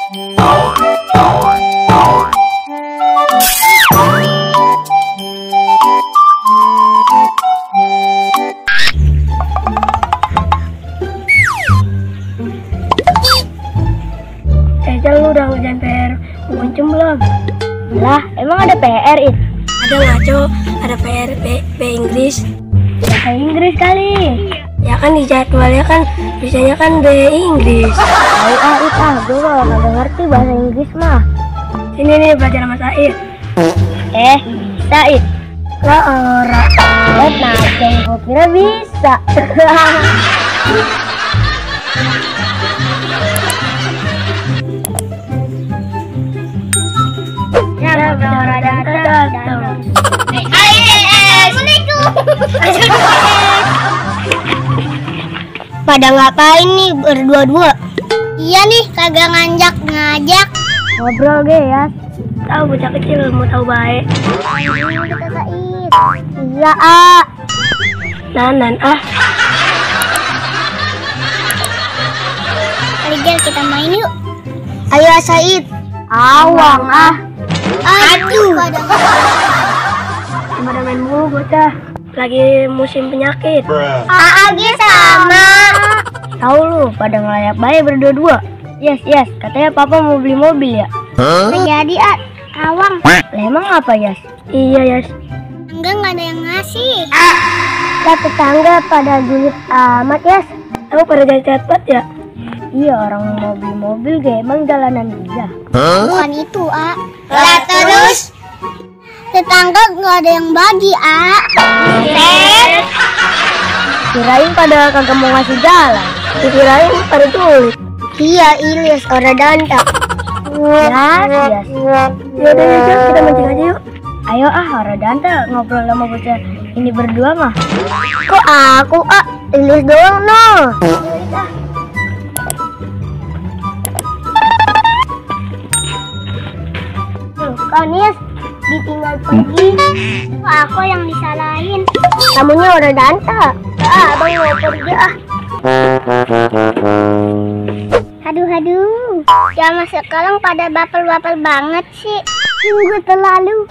Lu udah ngerjain PR Muncul belum? Lah, emang ada PR it? Ada ngaco, ada PR B Inggris. Bahasa Inggris kali. Ya kan di jadwalnya kan bisanya kan B Inggris. Tahu it gue kalau kagak ngerti bahasa Inggris mah. Sini nih belajar sama Said. Bisa it. Lah ora. Nah, gue kira bisa. Pada ngapain nih berdua-dua? Iya nih, kagak ngajak. Ngobrol ge ya. Tahu bocah kecil mau tahu baik. Kita Said. Iya Nanan Kali kita main yuk. Ayo Said. Awang Aduh. Pada main mulu bocah. Lagi musim penyakit. Agi sama. Tahu lu pada ngelayak baik berdua-dua. Yes, katanya papa mau beli mobil ya. Jadi Awang. Emang apa Yas? Iya Yas. Enggak ada yang ngasih. Lah tetangga pada julid amat Yas. Tahu pada jadi cepet ya? Iya, orang mau beli mobil ge emang jalanan dia. Bukan itu Lah terus tetangga nggak ada yang bagi Kirain pada kagak mau ngasih jalan. Dikirain pada julid. Iya, Ilyas orang danta. Yes. Yaudah yuk kita mancing aja yuk. Ayo orang danta ngobrol sama bocah ini berdua mah. Kok aku Ilyas doang no. Kau Nias ditinggal pergi. Kok aku yang disalahin? Tamunya orang danta. Abang mau pergi Aduh. Zaman sekarang pada baper-baper banget sih. Sungguh terlalu.